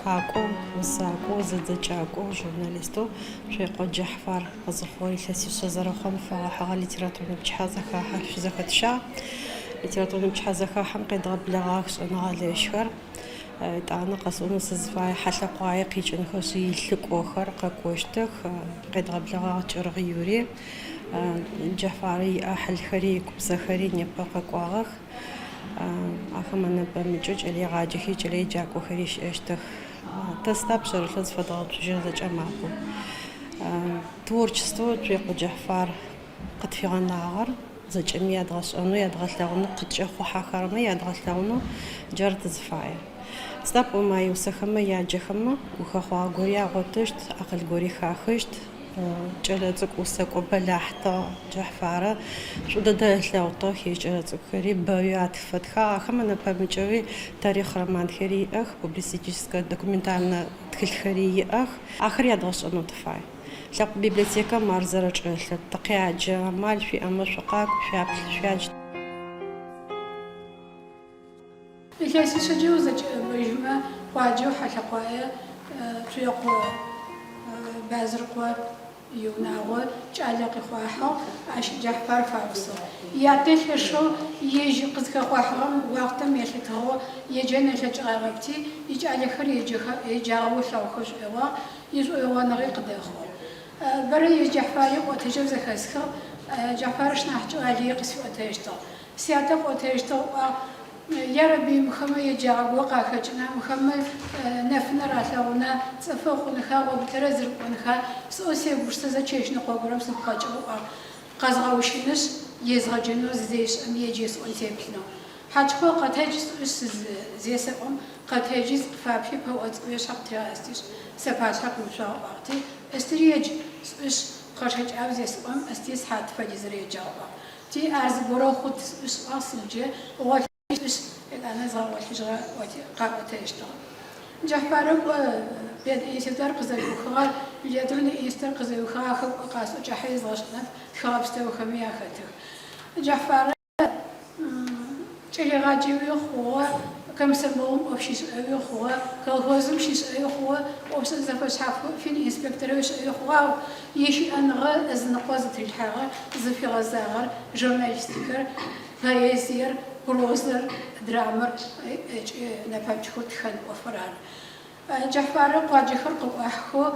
Тхакӏоу, усакӏоу, зэдзэкӏакӏоу, журналистэу Цуекъо Джэхьфар къызыхъугъэр илъэсишъэ зэрэхъурэм фэгъэхьыгъэ литературнэ пчыхьэзэхахьэ щызэхэтщагъ. Литературнэ пчыхьэзэхахьэм къедгъэблэгъагъэх шӏэныгъэлэжьхэр. Етӏанэ къэсӏонэу сызыфае Хьалъэкъуае къикӏынхэшъ илӏыкӏохэр къэкӏощтых. Къедгъэблэгъагъ Кӏыргъ Юри. Джэхьфарэ иӏахьылхэри, игупсэхэри непэ къэкӏуагъэх. Ахэм анэпэмыкӏэу кӏэлэегъаджэхи кӏэлэеджакӏохэри щыӏэщтых. Тэ сыда пшъэрылъэу зыфэдгъэуцужьырэр зэкӏэм апэу? Творчествэу Цуекъо Джэхьфар къытфигъэнагъэр зэкӏэми ядгъэшӏэнэу, ядгъэлъэгъунэу, къыткӏэхъухьэхэрэмэ ядгъэлъэгъунэу джар тызыфаер. Сыда пӏомэ а иусэхэмэ яджэхэмэ гухэхъуагъэ гори агъотыщт, акъыл гори хахыщт. Кӏэлэцӏыкӏу усэкӏо бэлахьтыгъ Джэхьфарэ. Шӏу дэдэ ылъэгъутыгъэх ежь кӏэлэцӏыкӏухэри, бэуи афэтхагъ. Ахэм анэпэмыкӏэуи тарихъ романхэри иӏэх, публицистическэ документальнэ тхылъхэри иӏэх. Ахэр ядгъэшӏэнэу тыфай. Лъэпкъ библиотекэм ар зэрэчӏэлъыр, тыкъяджэ, амал шъуиӏэмэ шъукъакӏу, шъуяплъ, шъуядж. Илъэсишъэкӏэ узэкӏэӏэбэжьмэ, къуаджэу Хьалъэкъуае Цуекъо Базрыкъо иунагъо кӏалэ къихъуахьыгъ, ащ Джэхьфар фаусыгъ. Ятэ лъэшэу ежь къызхэхъуахьыгъэм уахътэм елъытыгъэу еджэн ылъэкӏыгъагъэпти, икӏалэхэр еджагъэу ылъэгъухэ шӏоигъуагъ, ишӏоигъоныгъи къыдэхъугъ. Бэрэ ежь Джэхьфари къыӏотэжьэу зэхэсхыгъ, Джэхьфар ышнахьыкӏэу Алыи къысфиӏотэжьыщтыгъ. Сятэ къыӏотэжьыщтыгъ, ыӏуагъ, Ярэби, мыхэмэ еджагъэ горэ къахэкӏына, мыхэмэ нэфынэр алъэгъуна, цӏыфы хъунха, гъогу тэрэз рыкӏонха, сӏоу сегупшысэзэ чэщныкъо горэм сыгу къэкӏыгъ, ыӏуагъ. Къэзгъэущынышъ, езгъэджэнэу зызешӏэм, едж есӏон сеплъынэу. Хьачыкъо, къэтэдж, сӏуишъ зесэӏом, къэтэджи, сыкъыфаплъи, пэӏо цӏыкӏу ышъхьэ къытыригъэстишъ, сапашъхьэ къиуцуагъ, ыӏуагъти, Ыстыри едж, сӏуишъ, пхъэшэкӏау зесӏом, ысти сыхьат фэдизрэ еджагъ, ыӏуагъ. Ти ар зыгорэу хъут сӏуишъ ыӏуагъ сыгукӏэ, гъолъыжь сӏуишъ, етӏанэ згъэгъолъыжьыгъэ ыӏоти, къаӏотэжьыщтыгъ. Джэхьфарэ кӏо пединститутыр къызэриухыгъэр, литературнэ институтыр къызэриухыгъэр ахэр кӏо къасӏоу кӏыхьэ езгъэшӏынэп, тхыгъэ пстэухэми ахэтых. Джэхьфарэ кӏэлэегъаджэуи хъугъэ, комсомолым ӏоф щишӏэуи хъугъэ, колхозым щишӏэуи хъугъэ, ӏофшӏэн зэфэшъхьафхэу фининспекторэуи щыӏэуи хъугъэ, ау ищыӏэныгъэ ызыныкъо зытырилъхьагъэр, зыфигъэзагъэр журналистикэр, поэзиер, прозэр, драмэр ыкӏи нэпэмыкӏхэу тхэн ӏофыр ары. Джэхьфарэ къуаджэхэр къыкӏуахьхэу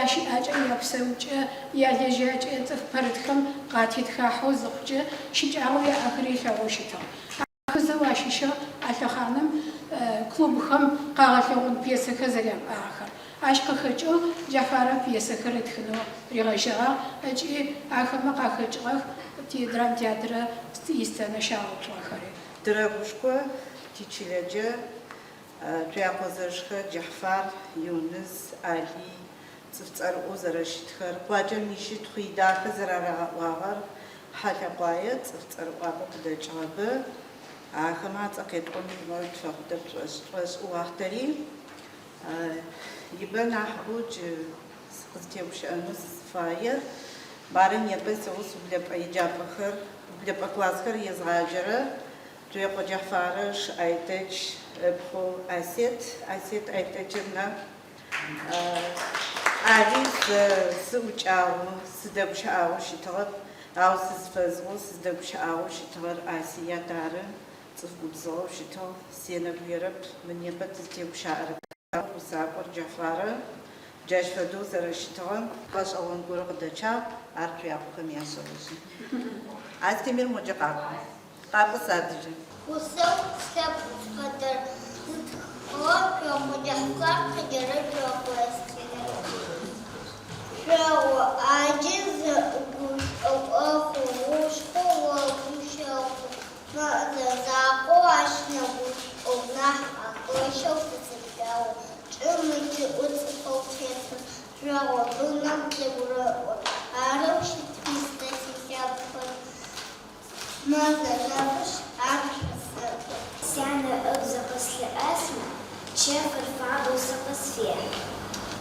ящыӏакӏэ, япсэукӏэ, ялэжьакӏэ цӏыф пэрытхэм къатетхахьэу зыхъукӏэ, щыкӏагъэу яӏэхэри ылъэгъоу щытыгъ. Ахэр зэу ащыщыгъ а лъэхъаным клубхэм къагъэлъэгъон пьесэхэр зэрямыӏагъэхэр. Ащ къыхэкӏэу Джэхьфарэ пьесэхэр ытхынэу ригъэжьэгъагъ ыкӏи ахэмэ къахэкӏыгъэх тидрамтеатрэ исценэ щагъэуцугъэхэри. Тырэгушхо тичылэджэ Цуякъо зэшхэр Джэхьфар, Юныс, Алый цӏыф цӏэрыӏоу зэрэщытхэр, къуаджэм ищытхъу идахэ зэрарагъэӏуагъэр, Хьалъэкъуае цӏыф цӏэрыӏуабэ къыдэкӏыгъэбы, ахэмэ ацӏэ къетӏон хъумэ тфэхъутэп тшӏошӏы уахътэри ибэ нахьыбэу джы сыкъызтегущыӏэнэу сызыфаер. Мары непэ сигъус ублэпӏэ еджапӏэхэр, ублэпӏэ классхэр езгъаджэрэ Цуекъо Джэхьфарэ ыш Айтэч ыпхъу Асет, Асет Айтэчевна, Ари сэ сыӏукӏагъэу, сыдэгущыӏагъэу щытыгъэп, ау сызфэзыгъэу, сыздэгущыӏагъэу щытыгъэр Асият ары, цӏыф губзыгъэу щытыгъ, сенэгуерэп мы непэ тызтегущыӏэрэ тхакӏор, усакӏор Джэхьфарэ джащ фэдэу зэрэщытыгъэм. Гъэшӏэгъон горэ къыдэчъагъ, ар Цуякъохэм яшъэожъый. Астемир моджэ къакӏо. Къакӏо садэжьы. Усэу Слъэпкъ зыфэдэр зытхыгъэр Цуекъо Джэхьфар къеджэрэр Цуекъо Астемир. Жъогъо ӏаджи зэӏугушӏокӏо хъугъушхъо огум щэхъу. Мэзэ закъоу ащ нэгушӏоу нахь къахэщэу сызылъэгъу. Чӏым ыкӏыӏу цӏыфэу тетыр жъогъо быным къегурэӏо. Арэу щытми сэ силъэпкъ фэд. Мэзэ нэфышъ, ар шъосэӏо. Сянэ ыбзэ къыслъыӏэсмэ, чэфыр фабэу сыкъысфехьы.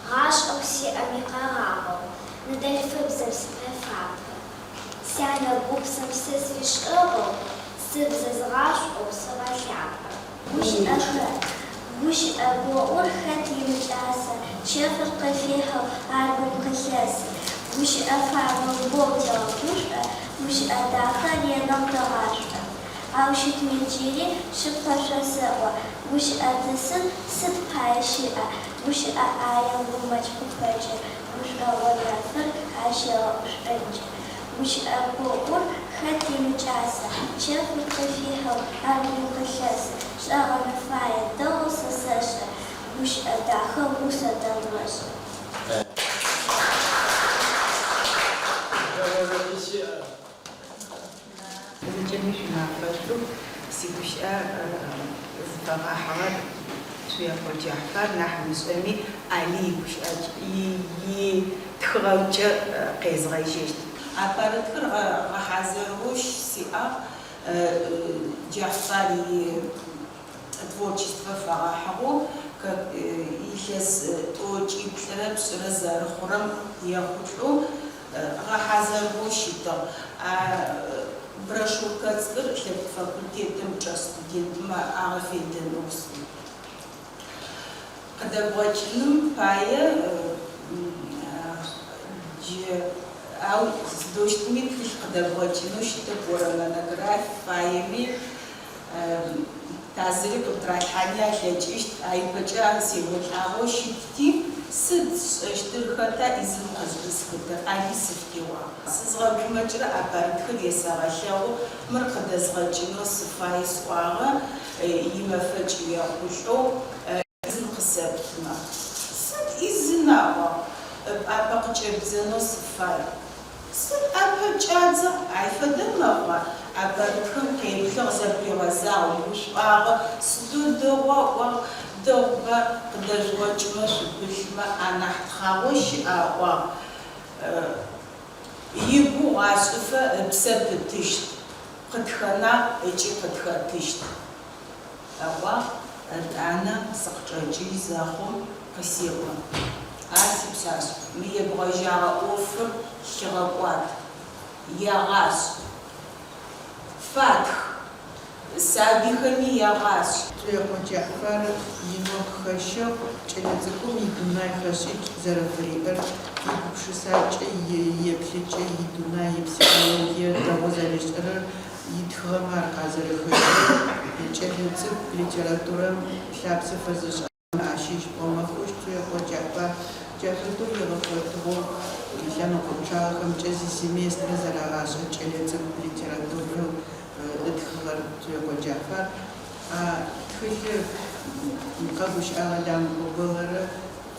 Гъашӏэу сиӏэм икъэгъагъэу, ныдэлъфыбзэм сыфэфапэ. Сянэ гупсэм сэ сфишӏыгъэу, сыбзэ згъашӏоу сэгъэлъапӏэ. Гущыӏэхэр. Гущыӏэ гоӏур хэт имыкӏаса, Чэфыр къыфихьэу ар гум къылъэсы. Гущыӏэ фабэу боу тегъэгушӏо, Гущыӏэ дахэр ренэу тэгъашӏо. Ау щытми джыри шъыпкъэ шъосэӏо, Гущыӏэ дысыр сыд пае щыӏа? Гущыӏэ ӏаем гумэкӏ къыпэкӏы, Гушӏогъо нэфыр ащ егъэӏушӏонкӏы. Гущыӏэ гоӏур хэт имыкӏаса, Чэфыр къыфихьэу ар гум къылъэсы. Шӏэгъэн фае, дэгъоу сэ сэшӏэ, Гущыӏэ дахэ усэ тэжъугъэшӏ. Зэкӏэми шъуимафэшӏу, сигущыӏэ зыфэгъэхьыгъэр Цуекъо Джэхьфар нахь мышӏэми Алый игущыӏэ итхыгъэмкӏэ къезгъэжьэщт. Апэрытхыр гъэхьазырыгъэу сиӏагъ Джэхьфар итворчествэ фэгъэхьыгъэу илъэс тӏокӏиплӏырэ пшӏырэ зэрыхъурэм ехъулӏэу гъэхьазырыгъэу щытыгъ. А брошюркэ цӏыкӏур лъэпкъ факультетым чӏэс студентмэ агъэфедэнэу къыдэбгъэкӏыным пае джы ау сыдэущтми тхылъ къыдэбгъэкӏынэу щытэп, орэ монограф фаеми тазыри къыптыралъхьани алъэкӏыщт, а ипэкӏэ сеолӏагъэу щытти, сыд сшӏэщтыр, хэта ӏизын къызӏысхытыр, Али сыфтеуагъ. Сызгъэгумэкӏырэ ӏэпэрытхыр есэгъэлъэгъу, мыр къыдэзгъэкӏынэу сыфай сӏуагъэ, имэфэкӏ ехъулӏэу ӏизын къысэптымэ. Сыд ӏизын аӏуагъ, пӏапэ къыкӏэбдзэнэу сыфай. Сыд ӏэпэ кӏадзэ, ай фэдэ мэхъуа? ӏэпэрытхым къеплъыгъ, зэпигъэзагъ, гушӏуагъэ, сыдэу дэгъуа ыӏуагъ, дэгъуба, къыдэжъугъэкӏымэ шъупылъмэ, анахь тхъагъо щыӏа ыӏуагъ. Игугъу ашӏыфэ ыпсэ пытыщт, къытхэнагъ ыкӏи къытхэтыщт. Ыӏуагъ, ытӏанэ сыкъычӏэкӏыжь зэхъум къысеӏо, А сипшъашъ, мы ебгъэжьагъэ ӏофыр лъыгъэкӏуат, егъашӏ, фатх, сабыйхэми ягъашӏ. Цуекъо Джэхьфар инэу къыхэщыгъ кӏэлэцӏыкӏум идунай хэшӏыкӏ зэрэфыриӏэр, игупшысакӏэ, иеплъыкӏэ, идунай, ипсихологие дэгъоу зэришӏэрэр, итхыгъэмэ ар къазэрэхэщырэр, кӏэлэцӏыкӏу литературэм лъапсэ фэзышӏыгъэмэ ащыщ пӏомэ хъущт Цуекъо Джэхьфар. Джа фэдэу игъэкӏотыгъэу лъэныкъо пчъагъэхэмкӏэ зы семестрэ зэрагъашӏэ кӏэлэцӏыкӏу литературэу ытхыгъэр Цуекъо Джэхьфар. А тхылъыр къэгущыӏэгъэ Ламыкъо Бэлэрэ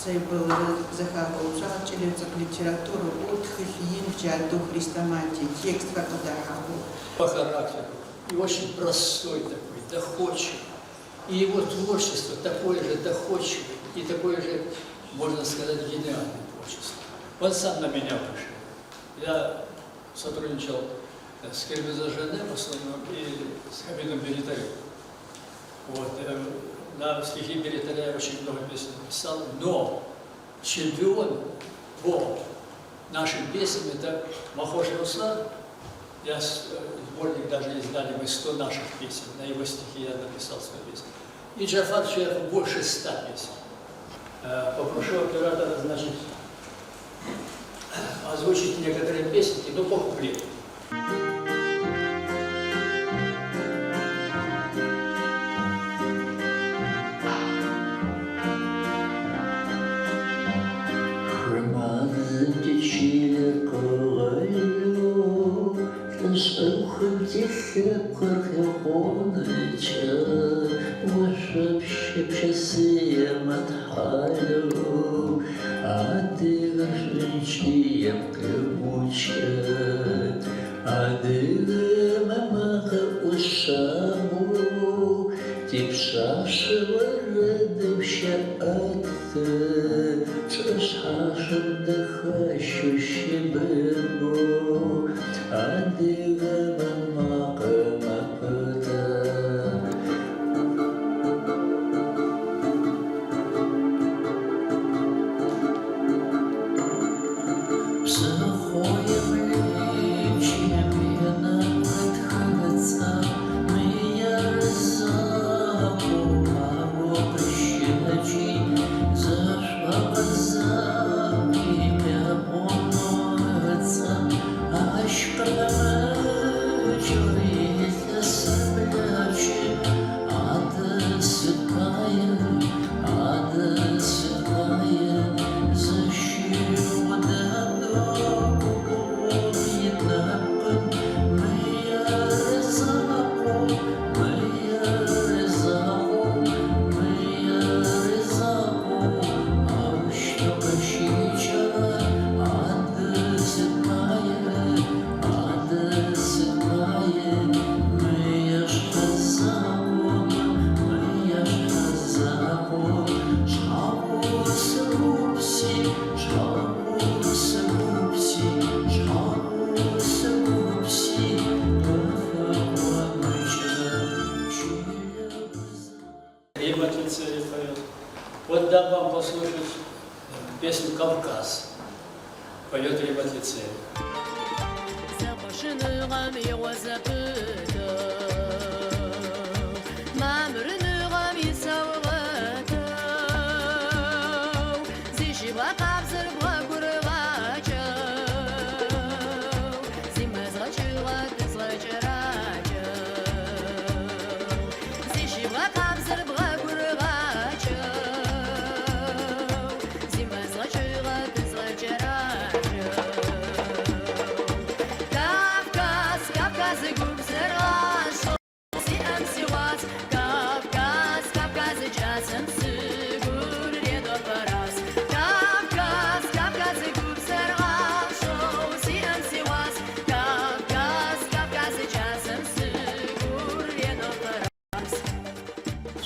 Цэй Бэлэрэ зэхагъэуцуагъ кӏэлэцӏыкӏу литератур ыӏоу тхылъ ин джадэу хрестоматие текстхэр къыдэхьагъэу. По характеру и очень простой такой, доходчивый. И его творчество такое же доходчивое и такое же, можно сказать, гениальное творчество. Он сам на меня вышел. Я сотрудничал с Киргизом в основном и с Хамидом Беритарем. Вот. На стихи Беритаря я очень много песен писал, но чемпион по нашим песням это Махош Руслан. Я сборник даже издали мы 100 наших песен. На его стихи я написал 100 песен. И Джафар Чуяхов больше 100 песен. Попрошу оператора, значит, озвучить некоторые песенки, но по куплету. Хымабзэмкӏэ чылэр къыгъэлэу, Лӏэшӏэгъухэм тилъэпкъыр къехъоныкӏэ, Ошъопщэ пшэсыем атхьалэу, Адыгэр шӏункӏыем къегъукӏэ. Адыгэм ымакъэ ӏушъабэу, Типшъашъэ орэдым щеӏэты, Чӏы шъхьашъом дэхащэу щыбыбэу, Адыгэм ымакъэ мэпытэ. Псыхъоем лэчым ынапэ тхыцӏэ, Мыер закъоу мао къыщэхъу. дам вам послушать песню «Кавказ». Поет Римат Лицеев.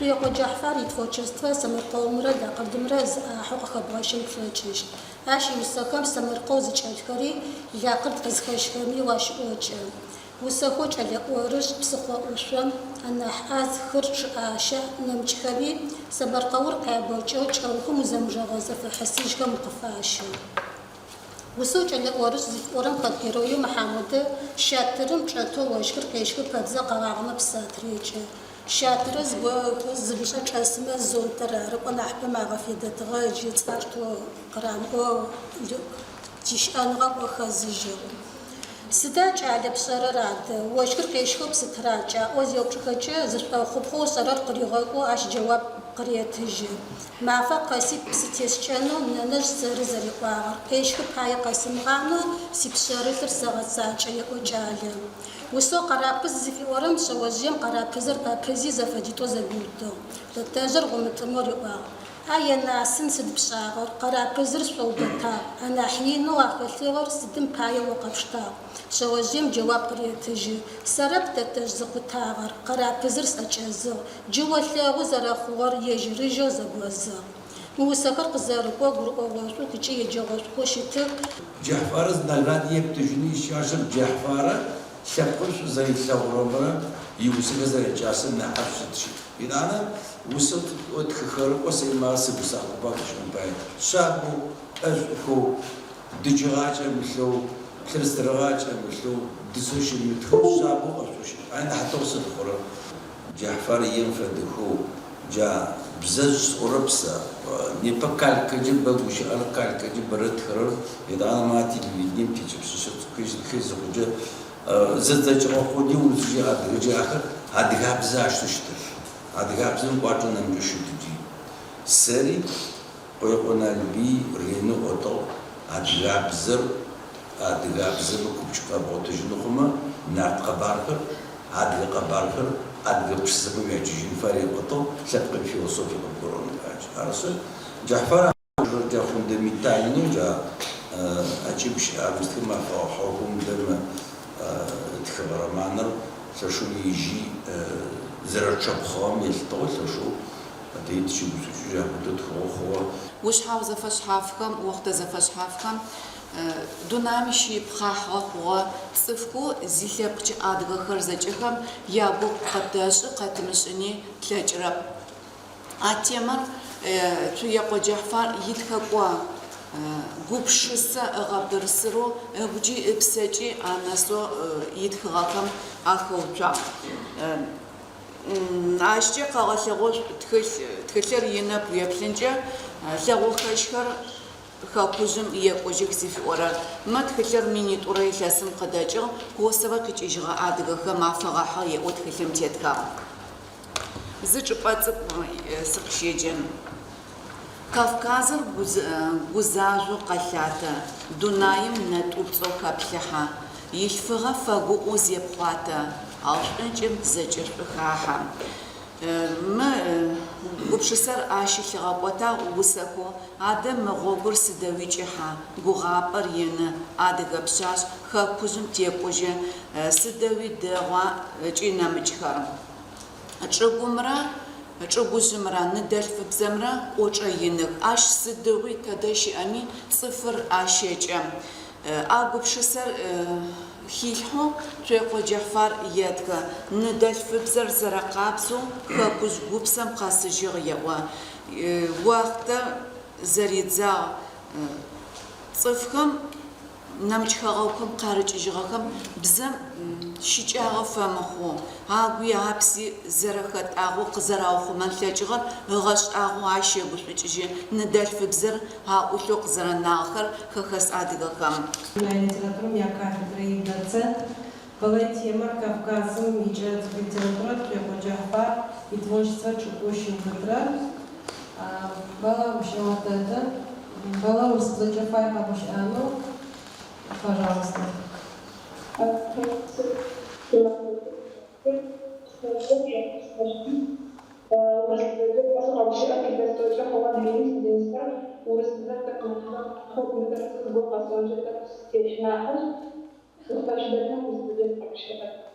Цуекъо Джахьфар итворчествэ сэмэркъэумрэ лакъырдымрэ зы ӏахьэу къыхэбгъэщын плъэкӏыщт. Ащ иусэхэм сэмэркъэу зыкӏэлъхэри, лакъырд къызхэщхэми уащыӏокӏэ. Усэхэу Кӏэлэ ӏорышӏ, Псыхъо ӏушъом, Анахь ӏаз, Хыр чъыӏащэ, нэмыкӏхэми сэмэркъэур къябэкӏэу кӏэухым узэмыжэгъэ зэфэхьысыжьхэм укъыфащэ. Усэу Кӏэлэ ӏорышӏ зыфиӏорэм хэт героеу Мыхьамодэ щатырым чӏэтэу ощхыр къещхы пэтзэ къэгъагъэмэ псы атырекӏэ. Щатырэ зыгушӏэ чӏэсымэ зонтыр ары, кӏо нахьыпэм агъэфедэтыгъэ джы цӏаштэу къырамыӏоу тищыӏэныгъэ кӏо хэзыжьыгъ. Сыда, кӏалэ, пшӏэрэр адэ? Ощхыр къещхэу псы тыракӏа? Аӏоу зеупчӏыхэкӏэ, зышӏохъупхъэу ышӏэрэр къыригъэкӏоу ащ джэуап къыретыжьы. Мафэ къэси псы тескӏэнэу нэнэжъ сэры зэриӏуагъэр. Къещхы пае къэсымыгъанэу сипшъэрылъыр сэгъэцакӏэ, еӏо кӏалэм. Усэу Къэрапыз зыфиӏорэм шъэожъыем къэрапызыр ӏэпызи зэфэдитӏо зэгуиутыгъ. Тэтэжъыр гъумытӏымэу риӏуагъ. А-енасын, сыд пшӏагъэр, къэрапызыр сшӏоубэтагъ, анахь инэу ахэлъыгъэр сыдым пае о къэпштагъ? Шъэожъыем джэуап къыретыжьы. Сэрэп, тэтэжъ, зыкъутагъэр, къэрапызыр сӏэкӏэзыгъ, джы олъэгъу зэрэхъугъэр, ежьырыжьэу зэгозыгъ. Мы усэхэр къызэрыкӏо, гурыӏогъошӏух ыкӏи еджэгъошӏухэу щытых. Джэхьфарэ зы наград ептыжьыни ищыкӏагъэп Джэхьфарэ лъэпкъыр шӏу зэрилъэгъурэмрэ иусэхэр зэрикӏасэм нахьышӏу сыд щыӏ. Етӏанэ усэу ытхыхэрэр кӏо сэри мары сыгусакъоба гущыӏэм пае шъабэу, ӏэшӏухэу, дыджыгъэ акӏэмылъэу, плъырстырыгъэ акӏэмылъэу, дысэу щымытхэу, шъабэу ӏэшӏоу щыт. Ай нахь дэгъу сыд хъурэр? Джэхьфар ием фэдэхэу джа бзэжъ сӏорэп сэ. Непэ калькэджэ бэ гущыӏэр, калькэджэ бэрэ тхэрэр, етӏанэ ма телевидением тикӏыпшъышъэ цӏыкӏухэр зыхъукӏэ зэдзэкӏыгъэ хъуни урысыджэ адыгэджэ ахэр адыгабзэ аштэу щытэп. Адыгабзэм кӏуачӏэ нэмыкӏэу щытыджи. Сэри Къуекъо Налбый ренэу ӏотыгъ адыгабзэр адыгабзэм ыкупкӏ къэбгъотыжьын хъумэ, нарт къэбархэр, адыгэ къэбархэр адыгэ пшысэхэм уяджэжьын фае риӏотыгъ, лъэпкъым ифилософие къыбгурыӏон фае. Арышъы, Джахьфар аужырэ джа фундаментальнэу джа ӏэкӏыб щыӏэ армистхэм афэгъэхьыгъэу мыдэмэ ытхыгъэ романыр лъэшэу ижьи зэрэчъэпхъыгъэм елъытыгъэу лъэшэу Адыгеим тыщыгушӏукӏыжь апхуэдэу тхыгъэу хъугъэ. Ушъхьагъу зэфэшъхьафхэм, охътэ зэфэшъхьафхэм дунаим щипхъахьыгъэ хъугъэ цӏыфхэу зилъэпкъкӏэ адыгэхэр зэкӏэхэм ягугъу къэтэшӏы, къэтымышӏыни тлъэкӏырэп. А темэр Цуекъо Джэхьфар итхэкӏо гупшысэ ыгъэбырсырэу ыгукӏи ыпсэкӏи анэсэу итхыгъэхэм ахэуцуагъ. Ащкӏэ къэгъэлъэгъошӏу тхылъ, тхылъыр инэп уеплъынкӏэ, Лъэгъохэщхэр хэкужъым екӏужьых зыфиӏорэр. Мы тхылъыр минитӏурэ илъэсым къыдэкӏыгъ, Косово къикӏыжьыгъэ адыгэхэм афэгъэхьыгъ еӏо тхылъым тетхагъ. Зы чӏыпӏэ цӏыкӏу сыкъыщеджэн. Кавказыр гузажъоу къэлъатэ, дунаим нэтӏупцӏэу хэплъыхьэ, илъфыгъэ фэгуӏэу зепхъуатэ, ау шӏункӏым зэкӏэ шӏухахьэ. Мы гупшысэр ащ лъигъэкӏотагъ усэхэу Адэ мы гъогур сыдэуи кӏыхьа, Гугъапӏэр ины, Адыгэ пшъашъ, Хэкужъым текӏужьы, Сыдэуи дэгъуа ыкӏи нэмыкӏхэр. Чӏыгумрэ чӏыгужъымрэ ныдэлъфыбзэмрэ кӏочӏэ иных. Ащ сыдигъуи тэдэ щыӏэми цӏыфыр ащэкӏэ. А гупшысэр хилъхьэу Цуекъо Джэхьфар етхы, Ныдэлъфыбзэр зэрэкъабзэу хэкужъ гупсэм къэсыжьыгъ еӏо. Уахътэ зэридзагъ цӏыфхэм. Нэмыкӏ хэгъэгухэм къарыкӏыжьыгъэхэм бзэм щыкӏагъэ фэмыхъоу, агуи апси зэрэхэтӏагъэу къызэраухъумэн лъэкӏыгъэр ыгъэшӏагъоу ащ щэгушӏукӏыжьы ныдэлъфыбзэр аӏулъэу къызэрэнагъэхэр хэхэс адыгэхэм. Дунэе литературэм якафедрэ идоцент, Бэлэ итемэр Кавказым икӏэлэцӏыкӏу литературэ Цуекъо Джэхьфар итворчествэ чӏыпӏэу щиубытырэр. Бэлэ гущыӏэгъу тэты. Бэлэ урысыбзэкӏэ фай къэгущыӏэнэу. Пожалуйста.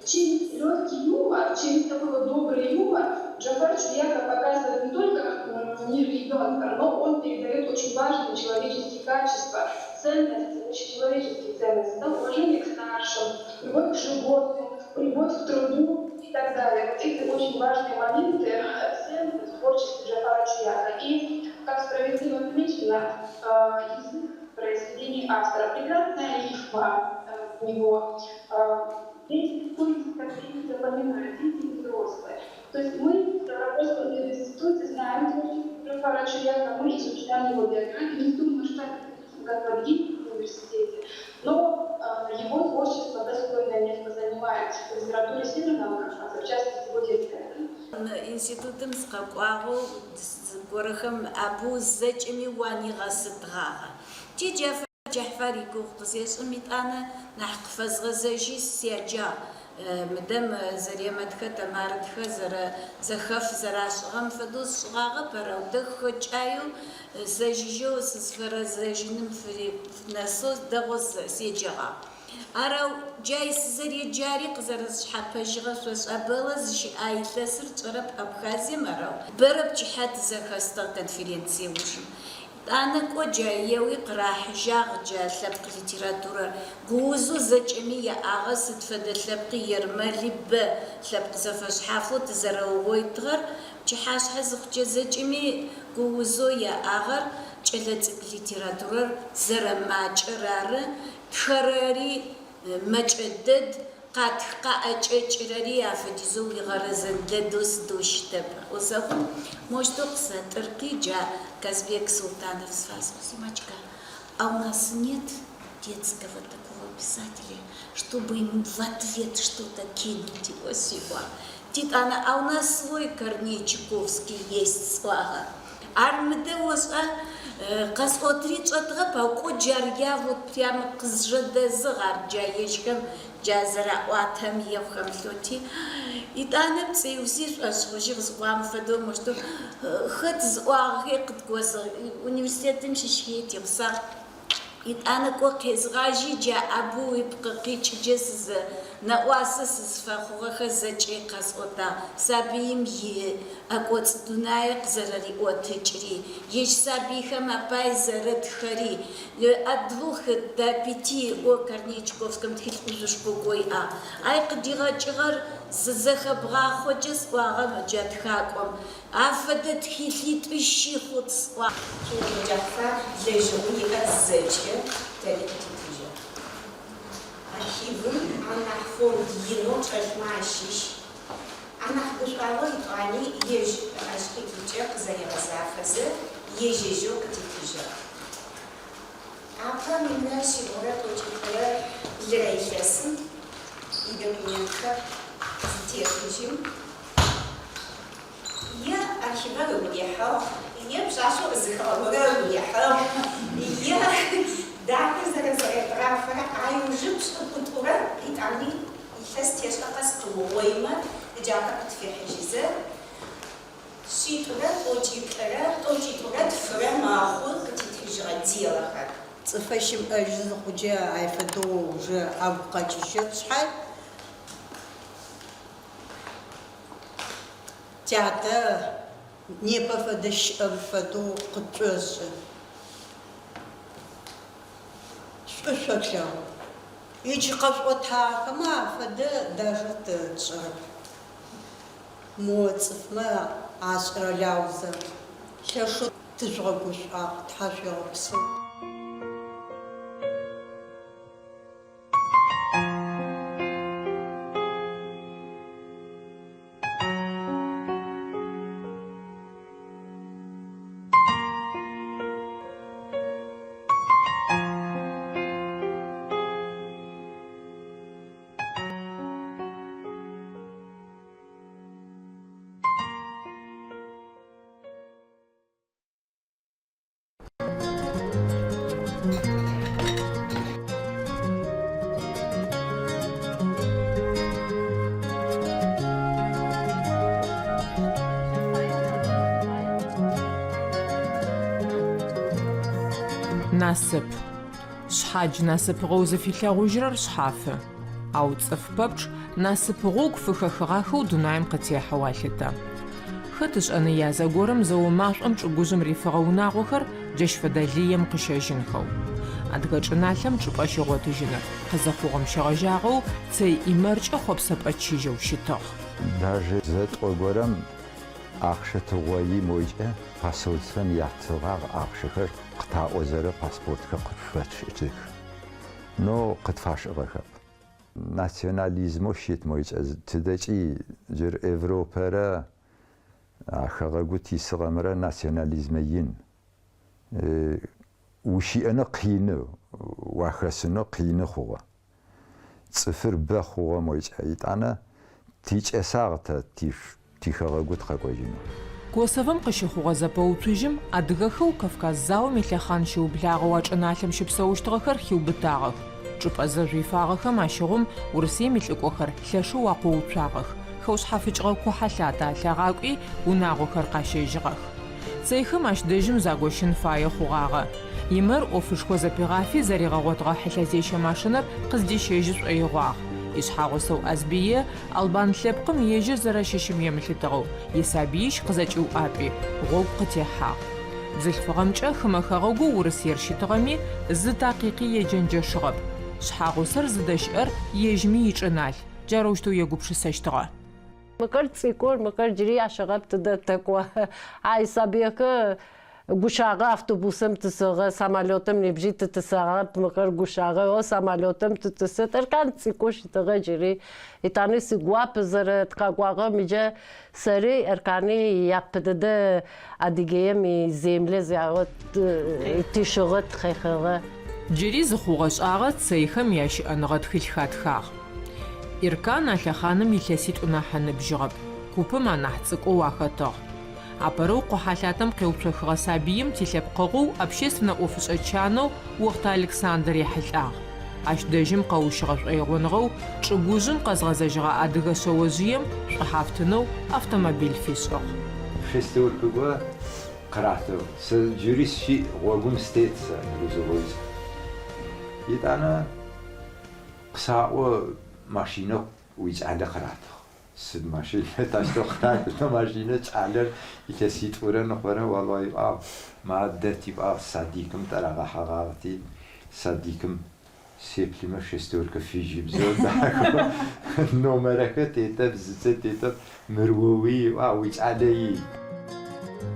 Через легкий юмор, через такой вот добрый юмор Джафар Чуяка показывает не только мир ребенка, но он передает очень важные человеческие качества, ценности, человеческие ценности, да, уважение к старшим, любовь к животным, любовь к труду и так далее. Вот эти очень важные моменты ценны в творчестве Джафара Чуяка. И, как справедливо отмечено, язык произведений автора. Прекрасная рифма у него. Дети дети запоминают, дети и взрослые. То есть мы в Ставропольском институте знаем творчество Джафара Чуяка, мы изучаем его биографию, не думаю, что это как в университете, но его творчество достойное место занимает в литературе Северного Кавказа, в частности, его детская. Институтым сыкъэкӏуагъэу зыгорэхэм Абу зэкӏэми уанигъэсытгъагъэ. Ти Джэхьфар игугъу къызешӏым итӏанэ нахь къыфэзгъэзэжьи сяджагъ. Мыдэ мы Заремэтхэ, Тэмарэтхэ зэрэ зэхэф зэрашӏыгъэм фэдэу сшӏыгъагъэп, арэу дэхэкӏаеу зэжьыжьэу сызфэрэзэжьыным фынэсэу дэгъоу седжэгъагъ. Арэу джай сызэреджари къызэрэсшъхьапэжьыгъэр шъошӏа Бэлэ зыщыӏа илъэсыр тшӏэрэп Абхазием арэу бэрэ пчыхьэ тызэхэстыгъ конференцие ужым. Тӏанэ кӏо джа еуи къырахьыжьагъ джа лъэпкъ литературэр. Гуузэу зэкӏэми яӏагъэ сыд фэдэ лъэпкъи ермэли бэ лъэпкъ зэфэшъхьафэу тызэрэугъоитыгъэр пчыхьашъхьэ зыхъукӏэ зэкӏэми гуузэу яӏагъэр кӏэлэцӏыкӏу литературэр зэрэмакӏэр ары, тхэрэри мэкӏэ дэд, къатх къаӏэкӏэкӏырэри афэдизэу уигъэрэзэн дэдэу сыдэу щытэп ыӏо зэхъум, моущтэу къысэтӏыркъи, джа Казбек Султанов зыфасӏо, Симочка, а у нас нет детского такого писателя, чтобы ему в ответ что-то кинуть, ыӏо сиӏуагъ. Титӏанэ, а у нас свой Корней Чуковский есть сӏуагъэ. Ар мыдэ ошӏа, къэсӏотри чӏэтыгъэп, ау кӏо джар я вот прямо къызжэдэзыгъ ар джа ежьхэм джа зэраӏуатэм ехъу хэмылъэути. Итӏанэ пцӏыиуси шӏошъхъужьыгъ зыӏуагъэм фэдэу моущтэу хэт зыӏуагъэхи къыдгосыгъ, университетым щыщхи тигъусагъ. Итӏанэ кӏо къезгъажьи джа Абу ыпкъы къикӏыджэ сызэ нэӏуасэ сызфэхъугъэхэр зэкӏи къэсӏотагъ, сабыим и ӏэкӏоцӏ дунае къызэрэриӏотыкӏри, ежь сабыйхэм апай зэрэтхэри, от двух до пяти ыӏоу Корней Чуковскэм тхылъ ӏужъушхо гоу иӏагъ. Ай къыдигъэкӏыгъэр зызэхэбгъахъокӏэ сӏуагъэ джа тхакӏом, Афэдэ тхылъитӏу-щы хъут сӏуагъ. Цуекъо Джэхьфар лэжьыгъэу иӏэр зэкӏэ тэри къытитыжьыгъ. Архивым анахь фонд инэу чӏэлъмэ ащыщ. Анахь гушӏуагъо итӏуани ежь ыӏэшъхьитӏукӏэ къызэригъэзафэзэ, ежь-ежьэу къытитыжьыгъ. Апэ минрэ шъибгъурэ тӏокӏитӏурэ блырэ илъэсым идокументхэр зытехыжьым, Е архивэр ыгу рихьыгъ, е пшъашъэу ӏызыхыгъэ горэ ыгу рихьыгъ, е дахэр зэрэзэредгъафэрэ аюжы пшӏыкӏутӏурэ итӏани илъэс тешӏэ къэс къыугъоимэ, ыджахэр къытфихьыжьызэ, шъитӏурэ тӏокӏиплӏырэ, тӏокӏитӏурэ тфырэ мэхъу къытитыжьыгъэ делэхэр. Цӏыфыр щымыӏэжьы зыхъукӏэ ай фэдэу уже агу къэкӏыжьырэп шъхьай. Тятэ непэ фэдэ щыӏэм фэдэу къытшӏошӏы. Шӏу шъолъэгъу. Иджы къэшъуӏотагъэхэмэ афэдэ даже тэ тшӏэрэп. Мо цӏыфмэ ашӏэрэ Ляузэ лъэшэу тыжъугъэгушӏуагъ, тхьашъуегъэпсэу. Насып. Шъхьадж насыпыгъэу зыфилъэгъужьырэр шъхьафы. Ау цӏыф пэпчъ насып гъогу фыхэхыгъахэу дунаим къытехьэу алъытэ. Хэт ышӏэныя зэгорэм зэо машӏом чӏыгужъым рифыгъэ унагъохэр джащ фэдэ лыем къыщэжьынхэу. Адыгэ чӏыналъэм чӏыпӏэ щигъотыжьыныр, къызыхъугъэм щегъэжьагъэу Цэй Имэркӏэ хъопсэпӏэ чыжьэу щытыгъ. Даже зэ-тӏо горэм ахъщэ тыгъои мойкӏэ посольствэм яттыгъагъ ахъщэхэр къытаӏозэрэ паспортхэр къытфэшӏых. Но къытфашӏыгъэхэп. Национализмэу щыт мойкӏэ тыдэкӏи джыр Европэрэ а хэгъэгу тисыгъэмрэ национализмэ ин. Ущыӏэнэу къины, уахэсынэу къины хъугъэ. Цӏыфыр бэ хъугъэ мойкӏэ. Итӏанэ тикӏэсагъ тэ тихэгъэгу тыкъэкӏожьынэу. Косовэм къыщыхъугъэ зэпэуцужьым адыгэхэу Кавказ заом илъэхъан щыублагъэу а чӏыналъэм щыпсэущтыгъэхэр хиубытагъэх. Чӏыпӏэ зэжъу ифагъэхэм ащыгъум Урысыем илӏыкӏохэр лъэшэу акъоуцуагъэх, хэушъхьафыкӏыгъэ кухьэлъатэ алъагъакӏуи, унагъохэр къащэжьыгъэх. Цэйхэм ащ дэжьым загощын фае хъугъагъэ. Имэр ӏофышхо зэпигъафи зэригъэгъотыгъэ хьылъэзещэ машинэр къыздищэжьы шӏоигъуагъ. Ишъхьагъусэу Азбие, албан лъэпкъым ежьыр зэрэщыщым емылъытыгъэу, исабыищ къызэкӏиуӏапӏи, гъогу къытехьагъ. Бзылъфыгъэмкӏэ хымэ хэгъэгоу Урысыер щытыгъэми, зы такъикъи еджэнджэшыгъэп. Шъхьагъусэр зыдэщыӏэр ежьми ичӏыналъ, джарэущтэу егупшысэщтыгъэ. Мыхэр цӏыкӏур, мыхэр джыри ашӏэрэп тыдэ тэкӏо. Ай сабыйхэр гущагъэ автобусым тысыгъэ, самолетым нибжьи тытысагъэп, мыхэр гущагъэ, о самолетым тытысыт. Эркан цӏыкӏоу щытыгъэ джыри. Итӏани сигуап зэрэтыкъэкӏуагъэм иджэ сэри Эркани япэ дэдэ Адыгеем иземле зягъот тишыгъэ тыкъехыгъэ. Джыри зы хъугъэ-шӏагъэ Цэйхэм ящыӏэныгъэ тхылъ хатхагъ. Иркан а лъэхъаным илъэситӏу нахь ыныбжьыгъэп, купым анахь цӏыкӏоу ахэтыгъ. Апэрэу къухьэлъатэм къеуцохыгъэ сабыим тилъэпкъэгъоу общественнэ ӏофышӏэ чанэу Охътэ Александр ехьылӏагъ. Ащ дэжьым къэущыгъэ шӏоигъоныгъэу чӏыгужъым къэзгъэзэжьыгъэ адыгэ шъэожъыем шӏухьафтынэу автомобиль фишӏыгъ. Шестеркэ горэ къыратыгъ. Сэ джыри сщыӏ, гъогум сытет сэ, грузовойкӏэ. Етӏанэ Къысаӏо, машинэ уикӏалэ къыратыгъ. Сыд машинэ, таущтэу къыратынэу машинэ кӏалэр илъэситӏурэ ныкъорэ оло иӏуагъ, мадэ тиӏуагъ, садикым тӏэрагъэхьэгъагъэти, садикым сеплъымэ шестеркэ фыжьыбзэу дахэу номерэхэр тетэп, зыцӏэ тетэп, мыр оуий ыӏуагъ, уикӏалэ ий.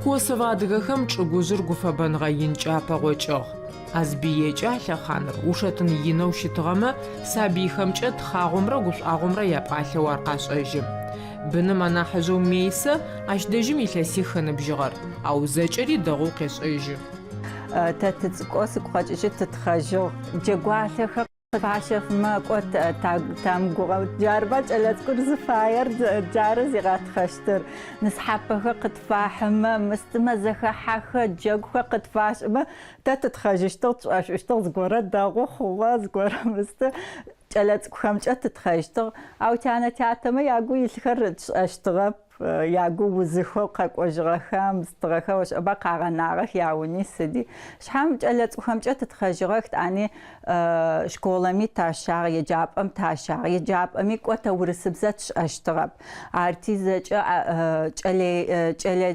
Косово адыгэхэм чӏыгужъыр гуфэбэныгъэ инкӏэ апэгъокӏыгъ. Азбиекӏэ а лъэхъаныр ушэтын инэу щытыгъэмэ, сабыйхэмкӏэ тхъагъомрэ гушӏуагъомрэ япӏалъэу ар къашӏэжьы. Быным анахьыжъэу Мейсэ ащ дэжьым илъэсих ыныбжьыгъэр, ау зэкӏэри дэгъоу къешӏэжьы. Тэ тыцӏыкӏоу сыгу къэкӏыжьы тытхъэжьыгъ. Джэгуалъэхэр Къытфащэфымэ кӏо тамыгугъэу. Джарыба кӏэлэцӏыкӏур зыфаер, джары зигъэтхъэщтыр. Нысхъапэхэр къытфахьымэ, мыстымэ зэхэхьэхэ, джэгухэр къытфашӏымэ, тэ тытхъэжьыщтыгъ, тшӏошӏыщтыгъ, зыгорэ дэгъу хъугъэ, зыгорэ мысты. Кӏэлэцӏыкӏухэмкӏэ тытхъэщтыгъ. Ау тянэ-тятэмэ ягу илъхэр тшӏэщтыгъэп. ягу узыхэу къэкӏожьыгъэхэм, стыгъэхэр ошӏэба къагъэнагъэх яуни сыди. Шъхьам кӏэлэцӏыкӏухэмкӏэ тытхъэжьыгъэх, тӏани школэми тащагъ, еджапӏэм тащагъ. Еджапӏэми кӏо тэ урысыбзэ тшӏэщтыгъэп. Арти зэкӏэ кӏэлэ кӏэлэ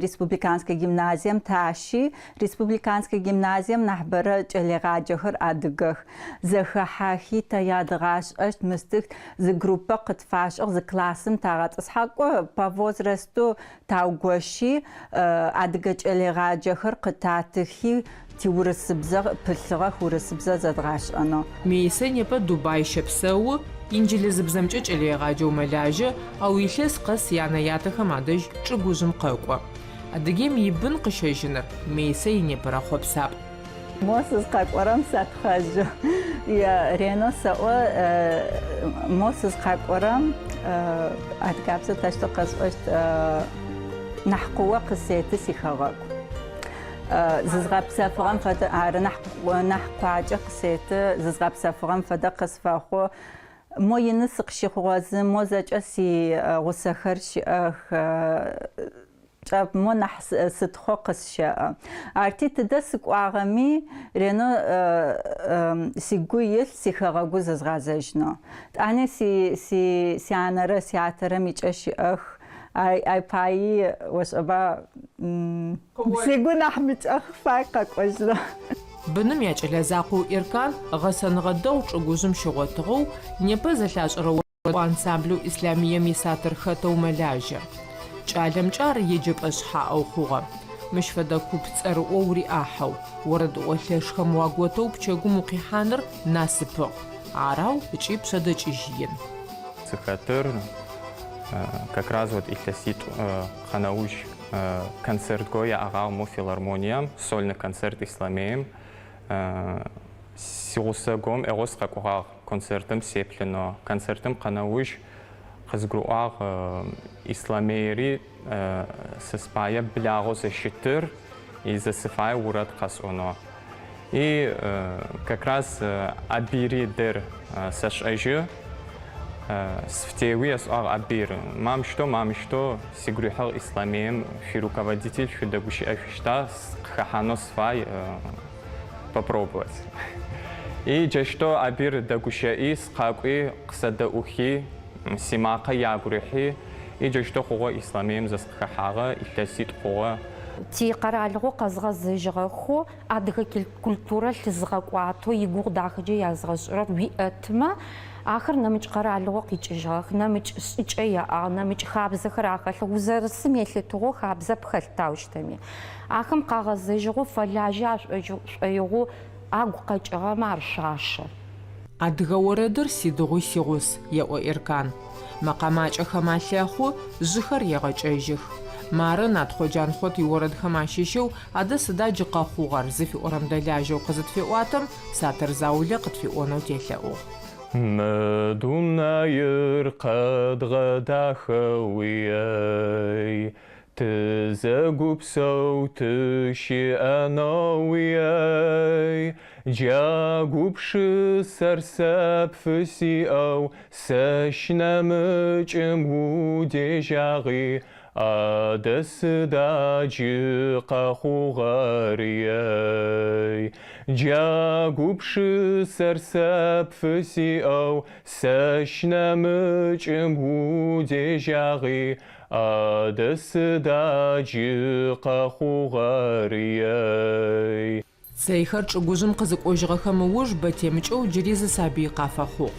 республиканскэ гимназием тащи, республиканскэ гимназием нахьыбэрэ кӏэлэегъаджэхэр адыгэх. Зэхэхьахи тэ ядгъашӏэщт мыстых зы группэ къытфашӏыгъ, зы классым тагъэтӏысхьагъ, кӏо по возрасту таугощи, адыгэ кӏэлэегъаджэхэр къытатыхи, тиурысыбзэ пылъыгъэх, урысыбзэ зэдгъашӏэнэу. Мейсэ непэ Дубай щэпсэу, инджылызыбзэмкӏэ кӏэлэегъаджэу мэлажьэ, ау илъэс къэс янэ-ятэхэм адэжь чӏыгужъым къэкӏо. Адыгеим ибын къыщэжьыныр Мейсэ инепэрэ хъопсапӏ. Мо сызкъэкӏорэм сэтхъэжьы. Ренэу сэӏо, мо сызкъэкӏорэм адыгабзэ тэщтэу къэсӏощт, нахь куо къысеты сихэгъэгу. Зызгъэпсэфыгъэм фэдэ, ары, нахь нахь куакӏэ къысеты, зызгъэпсэфыгъэм фэдэ къысфэхъу. Мо ины сыкъыщыхъугъэзы, мо зэкӏэ сигъусэхэр щыӏэх. Чӏэп, мо нахь сытхъо къысщэӏэ. Арти тыдэ сыкӏуагъэми, ренэу сигу илъ сихэгъэгу зызгъэзэжьынэу. Тӏани си си сянэрэ сятэрэ микӏэ щыӏэх, ай ай паи ошӏэба, сигу нахь мыкӏэ фай къэкӏожьынэу. Быным якӏэлэ закъоу Иркан гъэсэныгъэ дэгъу чӏыгужъым щигъотыгъэу, непэ зэлъашӏэрэ орэдыӏо ансамблэу Ислъамыем исатыр хэтэу мэлажьэ. Кӏалэмкӏэ ар еджэпӏэ шъхьаӏэу хъугъэ. Мыщ фэдэ куп цӏэрыӏо уриӏахьэу, орэдыӏо лъэшхэм уаготэу пчэгум укъихьаныр насыпыгъ. Ар ау ыкӏи пшъэдэкӏыжь ин. Зыхэтыр как раз вот илъэситӏу къэнэуж концерт го яӏэгъагъ мо филармонием, сольный концерт Ислъамыем. Сигъусэ гом ӏегъо сыкъэкӏогъагъ концертым сеплъынэу. Концертым къэнэуж къызгурыӏуагъ Ислъамыери сэ спае благъэу зэщытыр и зэ сыфае орэд къэсӏонэу. И как раз Абири дэр сэшӏэжьы. Сфытеуи есӏуагъ Абир, мамщтэу, мамщтэу сигу рихьыгъ Ислъамыем шъуируководитель шъудэгущыӏэшъущта, сыкъыхэхьанэу сыфай. Попробовать. И джащтэу Абир дэгущыӏи, сыкъакӏуи, къысэдэӏухи, симакъэ ягу рихьи, и джащтэу хъугъэ Ислъамыем зэ сыкъыхэхьагъэ, илъэситӏу хъугъэ. Тикъэралыгъо къэзгъэзэжьыгъэхэу адыгэ культурэр лъызыгъэкӏуатэу игугъу дахэкӏэ язгъэшӏырэр уиӏэтымэ, ахэр нэмыкӏ къэралыгъо къикӏыжьыгъэх, нэмыкӏ шӏыкӏэ яӏагъ, нэмыкӏ хабзэхэр ахэлъыгъ. Узэрысым елъытыгъэу хабзэ пхэлъ таущтэми. Ахэм къагъэзэжьыгъэу фэлажьэ ашӏоигъоу агу къэкӏыгъэмэ ар шъуашэ. Адыгэ орэдыр сидыгъуи сигъус, еӏо Эркан. Мэкъэмакӏэхэм алъэхъу, жъыхэр егъэкӏэжьых. Мары Натхъо Джанхъот иорэдхэм ащыщэу Адэ сыда джы къэхъугъэр? зыфиӏорэм дэлажьэу къызытфеӏуатэм, сатыр заулэ къытфиӏонэу телъэӏугъ. Мы дунаир къэдгъэдахэуи, эй, Тызэгупсэу тыщыӏэнэу, ей, Джа гупшысэр сэ пфысиӏэу Сэщ нэмыкӏым удежьагъи, Адэ сыда джы къэхъугъэр, ей? Джа гупшысэр сэ пфысиӏэу Сэщ нэмыкӏым удежьагъи, Адэ сыда джы къэхъугъэр, ей? Цэйхэр чӏыгужъым къызыкӏожьыгъэхэм ыуж бэ темыкӏэу джыри зы сабый къафэхъугъ.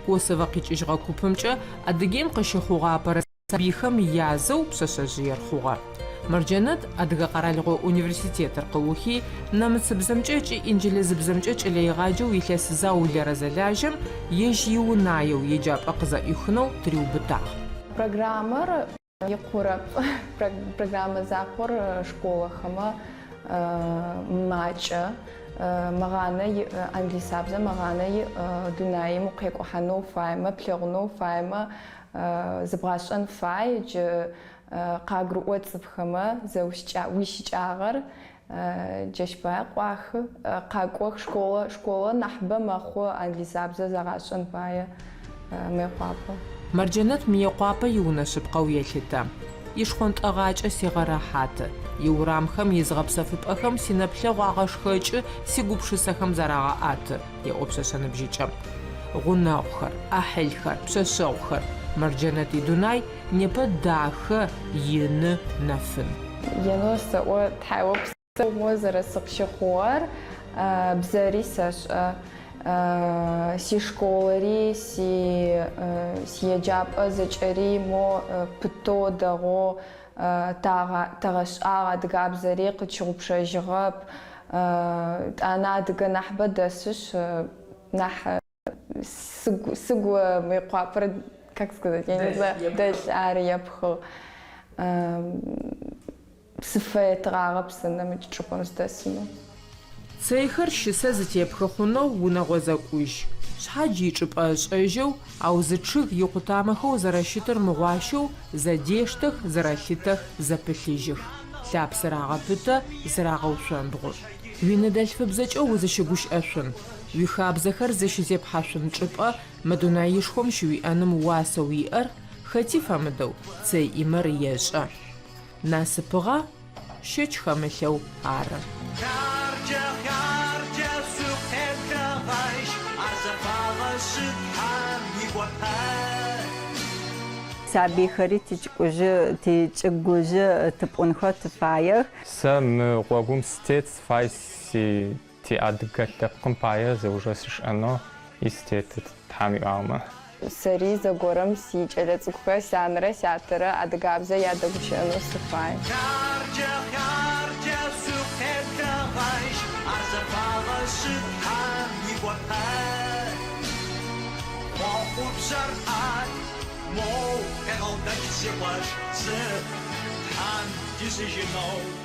Косово къикӏыжьыгъэ купымкӏэ Адыгеим къыщыхъугъэ апэрэ сабыйхэм язэу пшъэшъэжъыер хъугъэ. Мэрджэнэт Адыгэ къэралыгъо университетыр къыухи, нэмыцыбзэмкӏэ ыкӏи инджылызыбзэмкӏэ кӏэлэегъаджэу илъэс заулэрэ зэлажьэм, ежь иунаеу еджапӏэ къызэӏуихынэу тыриубытагъ. Программэр икъурэп. Программэ закъор школэхэмэ макӏэ. Мэгъанэ иӏ, англисабзэ мэгъанэ иӏ, дунаим укъекӏухьанэу уфаемэ, плъэгъунэу уфаемэ, зыбгъашӏэн фай, джы къагурыӏо цӏыфхэмэ уищыкӏагъэр джащ пае къуахы, къакӏох школэ, школэ нахьыбэ мэхъу англисабзэ зэгъашӏэн пае Мыекъуапэ. Мэрджэнэт Мыекъуапэ иунэ шъыпкъэу елъытэ. Ишхъонтӏэгъакӏэ сегъэрэхьаты, иурамхэм, изыгъэпсэфыпӏэхэм синэплъэгъу агъэшхэкӏы, сигупшысэхэм зарагъэӏэты, еӏо пшъэшъэ ныбжьыкӏэм. Гъунэгъухэр, ӏахьылхэр, пшъэшъэгъухэр, Мэрджэнэт идунай непэ дахэ, ины, нэфын. Енэу сэӏо, тхьауегъэпсэу мо зэрэсыкъыщыхъугъэр, бзэри сэшӏэ, сишколэри, си сиеджапӏэ зэкӏэри мо пытэу, дэгъоу тагъэшӏагъ, адыгабзэри къытщыгъупшэжьыгъэп, тӏанэ адыгэ нахьыбэ дэсышъ, нахь Сыгу, сыгу Мыекъуапэр, как сказать, я не знаю, дэлъ ар епхыгъ. Сыфэетыгъагъэп сэ нэмыкӏ чӏыпӏэм сыдэсынэу. Цэйхэр щысэ зытепхы хъунэу унэгъо зэкӏужь. Шъхьадж ичӏыпӏэ ышӏэжьэу, ау зы чъыг икъутамэхэу зэрэщытыр мыгъуащэу, зэдештэх, зэрэлъытэх, зэпылъыжьых. Лъапсэр агъэпытэ, зырагъэушъомбгъу. Уиныдэлъфыбзэкӏэ узыщыгущыӏэшъун, уихабзэхэр зыщызепхьашъун чӏыпӏэ мы дунаишхом щыуиӏэным уасэу иӏэр, хэти фэмыдэу, Цэй Имэр ешӏэ. Насыпыгъа? Щэч хэмылъэу ары. Хъяркӏэ, хъяркӏэ шъукъеблэгъэжь, ар зэфагъэшъы Тхьэм игуапэ. Сабыйхэри тичӏыгужъы, тичӏыгужъы тыпӏунхэу тыфаех. Сэ мы гъогум сытет сыфай си тиадыгэ лъэпкъым пае зэужэ сышӏэнэу и сытет Тхьам иӏуагъэмэ. Сэри зэгорэм сикӏэлэцӏыкӏухэр сянэрэ сятэрэ адыгабзэ ядэгущыӏэнэу сыфай. Хъяркӏэ, хъяркӏэ шъукъеблэгъэжь, ар зэфагъэшъы Тхьэм игуапэ. Хъуэхъубжьэр ӏэт, моу къегъэутэкӏ си къуэш, зы Тхьэм дисыжьынэу.